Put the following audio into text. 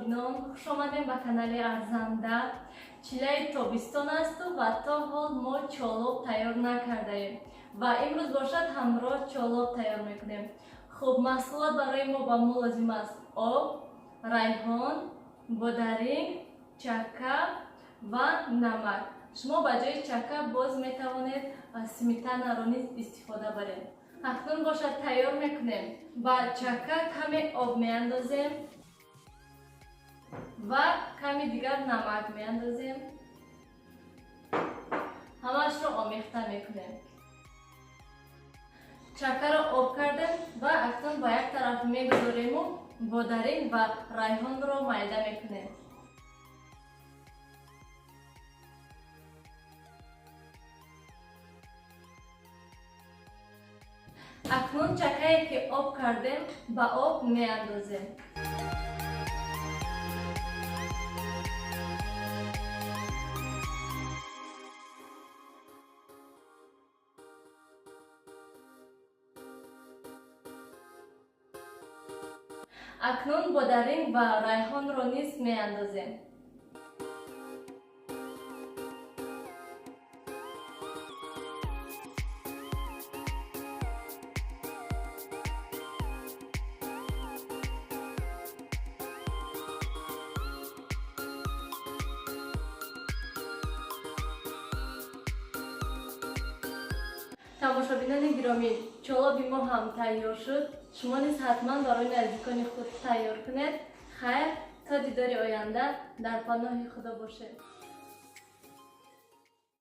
Тамошобинон, хуш омадем ба канали Арзанда. Чилаи тобистон асту ва то ҳол мо чолоб тайёр накардаем ва имрӯз бошад ҳамроҳ чолоб тайёр мекунем. Хуб, маҳсулот барои мо ба мо лозим аст об, райҳон, бодаринг, чака ва намак. Шумо ба ҷои чака боз метавонед сметанаро низ истифода баред. Акнун бошад тайёр мекунем. Ба чака каме об меандозем ва ками дигар намак меандозем. Ҳамаашро омехта мекунем. Чакаро об кардем ва акнун ба як тараф мегузорему бодаринг ва райҳонро майда мекунем. Акнун чакае ки об кардем ба об меандозем. Акнун бодаринг ва райҳонро низ меандозем. Тамошобинони гиромӣ, чолоби мо ҳам тайёр шуд. Шумо низ ҳатман барои наздикони худ тайёр кунед. Хайр, то дидори оянда дар паноҳи Худо бошед.